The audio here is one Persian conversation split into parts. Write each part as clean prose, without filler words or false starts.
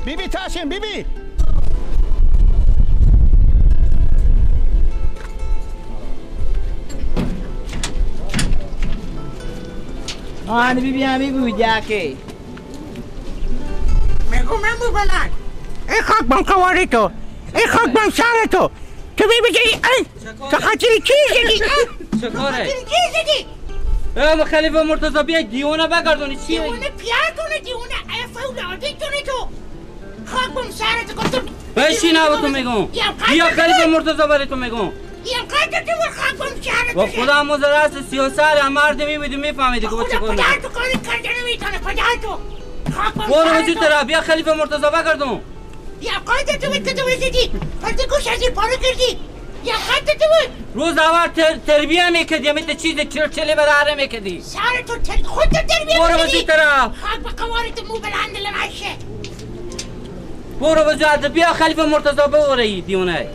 بی بی تاشین بی بی. آن بی بی همی بود یکی. میگم امو بلند. ای خاک بم قواری تو. ای خاک بم سر تو. تو بی بی ای تو خاطر کی زدی؟ چه کاره؟ کی زدی؟ ای خلیفه مرتضی بیا دیوانه بگردونی چی؟ دیوانه پیار دیوانه افولاده تونه تو. خاک بم سرت گفتم بشین آبا تو میگم بیا خلیفه مرتضی برای تو میگم یم قدر تو خاک بم سرت با خدا مزرعه 33 مرد میبودی میفهمیدی که چه کار پدر تو کاری کرده نمیتونه پدر تو خاک بم برو وجود طرف بیا خلیفه مرتضی بگردون یم قدر تو بود که تو بزدی پرده گوش از این پاره کردی یم قدر تو بود روز اول تربیه میکردی همین چیز چلچله به دره میکردی سر تو خود تو تربیه برو وجود طرف خاک به قوارت مو بلند لمشه برو بجاد بیا خلیفه مرتضی بوره دیونه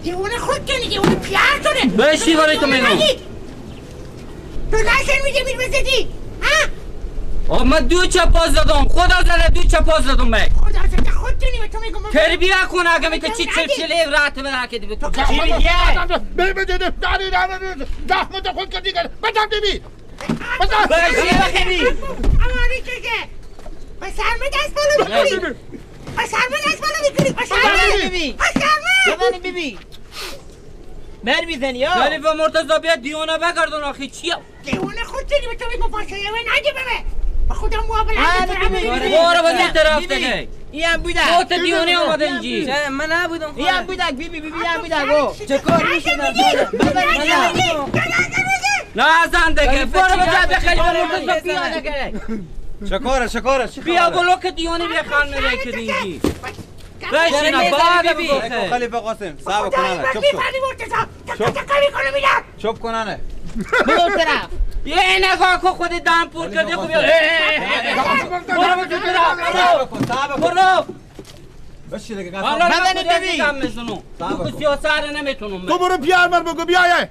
دیونه خود کنی دیونه پیار کنه بشی برای تو میگم تو نشن میگه میر بزدی ها من دو چپاز زدم خدا زده دو چپاز زدم من خدا زده خود کنی و تو میگم تربیه کن اگه می تو چی چلچله رات به نکردی به تو چی میگه بی زحمت خود کردی بزن بی بزن بشی امانی چه بسرمه دست بالا میکنی بسرمه دست بالا میکنی بسرمه بزنی بی بی مر میزنی یا خلیفه مرتضی بیا دیوانه بگردون آخی چیه دیوانه خود چنی به تو میگم فاصله من نگه ببه به خودم مو بلند برو به طرف دیگه این هم بودک تو دیوانه اومده اینجی من نبودم این هم بودک بی بی بی هم بودک چه کار میشه نه زن دیگه برو به خلیفه مرتضی بیا دیگه چکاره چکاره بیا بلوک دیوانه بیا خان میره که اینجی بشین بعد بگو خلیفه قاسم صبر کننه چپ چپ چپ کننه برو طرف یه نگاه کن خود دم پر کرده خب برو برو برو بشین دیگه بزنی ببین تو سیاست نمیتونم تو برو پیار مر بگو بیای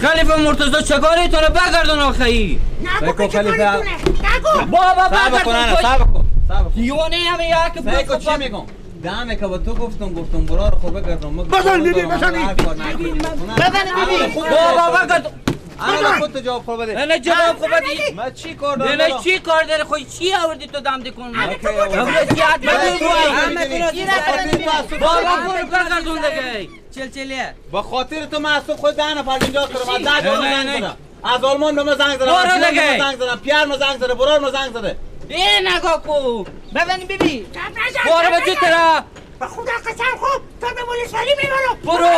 خلیفه مرتضی چکاره تونه بگردون آخی نگو خلیفه نگو بابا بگردون صبر کن دیوانه هم یک بگو چی میگم دمه که با تو گفتم برو رو خوب بگردون بزن بیبی بزن بزن بیبی بابا بگردون انا خود تو جواب خود بده نه جواب خود بده من چی کار دارم نه چی کار داره خود چی آوردی تو دم دکون بابا برو بگردون دیگه چلچلیه با خاطر تو من از خود 10 نفر اینجا کردم از 10 زنگ زدم از آلمان به من زنگ زدم برو دیگه زنگ زدم پیر ما زنگ زده برار ما زنگ زده ای نگاه کو بزن بیبی برو به طرف به خدا قسم خوب تو به ولسوالی میبرم برو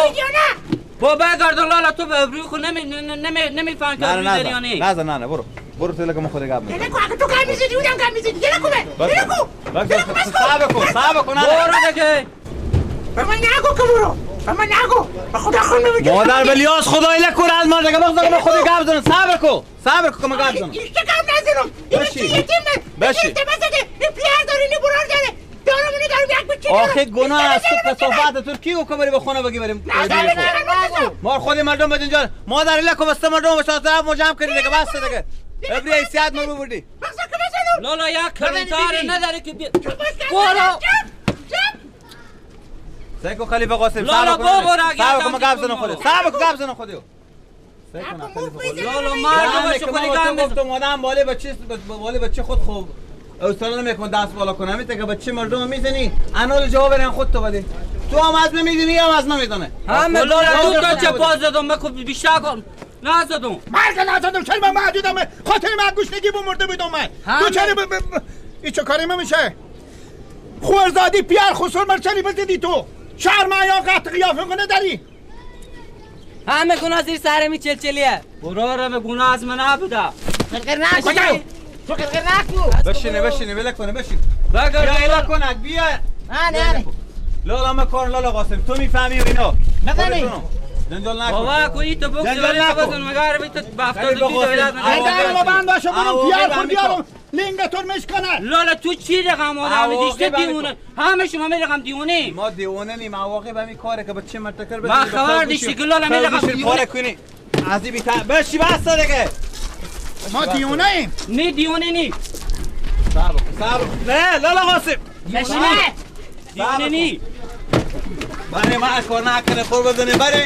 بابا گردن لالا تو به روی خود نمیفهم که روی داری یا نه نه نه برو برو تلگم خود گپ میزنی تلگو اگه تو گپ میزدی اونم گپ میزدی یه کو یه کو صبر کن صبر کن برو دیگه به من نگو که برو به من نگو به خدا خون میگم مادر بلیاس خدای لکور از ما دیگه بخدا خود گپ زنم صبر کن صبر کن که گپ زنم هیچ گپ نزنم این یتیم بشی این پیار داره این برار داره آخه گناه است تو کثافت تو کی گفت بری به خونه بگی بریم ما خود مردم به اینجا مادر لکو بسته مردم بسته طرف ما جمع کردی دیگه بس دیگه ابری حیثیت ما ببردی لالا یک کلونتار نداره که برو سیکو خلیفه قاسم لالا بابا را صبر کن گپ زنم خودت صبر کن گپ زنم خودت لالا مرد باشه خودی گپ گفتم آدم بالا بچه بالا بچه خود خوب اوصلا نمیکن دست بالا کنه همین که بچه مردم میزنی انال جواب برن خود تو بده تو هم از نمیدونی هم از نمیدونه هم لالا دو تا چه پاس زدم من بیشتر کن نزدم مرد نزدم چرا من معدودم خاطر من گوشنگی بمرده بودم من تو چرا این چه کاری میشه خورزادی پیار خسر مرچلی بزدی تو شرم یا قطع قیافه کنه داری همه گناه زیر سر می چلچلیه برو گناه از من نبوده قرقر نکن تو قرقر نکن بشینه بشینه بله کنه بشین بیا کنک بیا نه نه لالا ما کار لالا قاسم تو میفهمی و اینا نزنی جنجال نکن بابا کوی تو بوکس ولی بزن مگر بی تو بافتا دو دولت نه ما بند باشه برو پیار خور بیارم لنگتون مشکنه لالا تو چی رقم آدم دیشته دیوونه همه شما می رقم دیوونه ما دیوونه نیم عواقب همین کاره که بچه مرتکر ما خبر دیشتی که لالا می رقم دیوونه کنی از بی بشی بس دیگه ما دیوونه ایم نه دیوونه نی صبر نه لالا قاسم نشینه دیوانه نی برای ما کار نکنه خور بزنه برای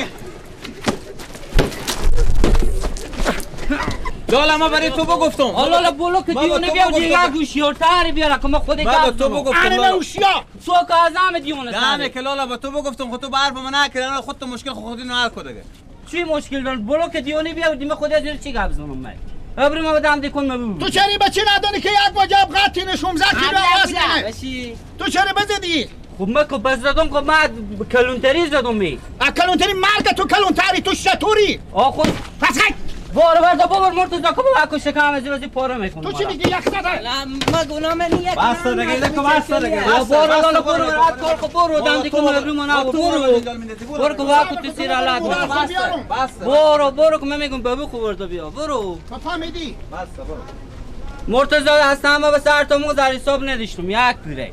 لالا ما برای تو بگفتم لالا بولو که دیونه بیا دیگه گوشیارتر بیاره که ما خود ما به تو بگفتم انا هوشیار تو که ازم دیونه نه که لالا به تو بگفتم خود تو به حرف من نکردی خود تو مشکل خودی نه حل کن دیگه چی مشکل دارم بولو که دیونه بیا دیمه خود از چی گپ زنم من ابری ما بدم دیکن ما تو چرا بچه نداری که یک وجب قطعی نشوم زد که آواز نه تو چرا بزدی؟ خب من که بس زدم خب من کلونتری زدم می کلونتری مرگ تو کلونتری تو شطوری آ خود پس خیلی بارو بردا بابا مرتضی که بابا کش کم از واسه پاره میکنم تو چی میگی یک زده؟ نه ما گناه من یک بس دیگه دیگه بس دیگه برو لالا برو رات کار کو برو دم دیگه ابری ما نه برو برو که واکو تو سیر آلات بس برو برو که من میگم بابا خو برو بیا برو تو فهمیدی بس برو مرتضی هستم ما به سر تو مو در حساب نداشتم یک پیره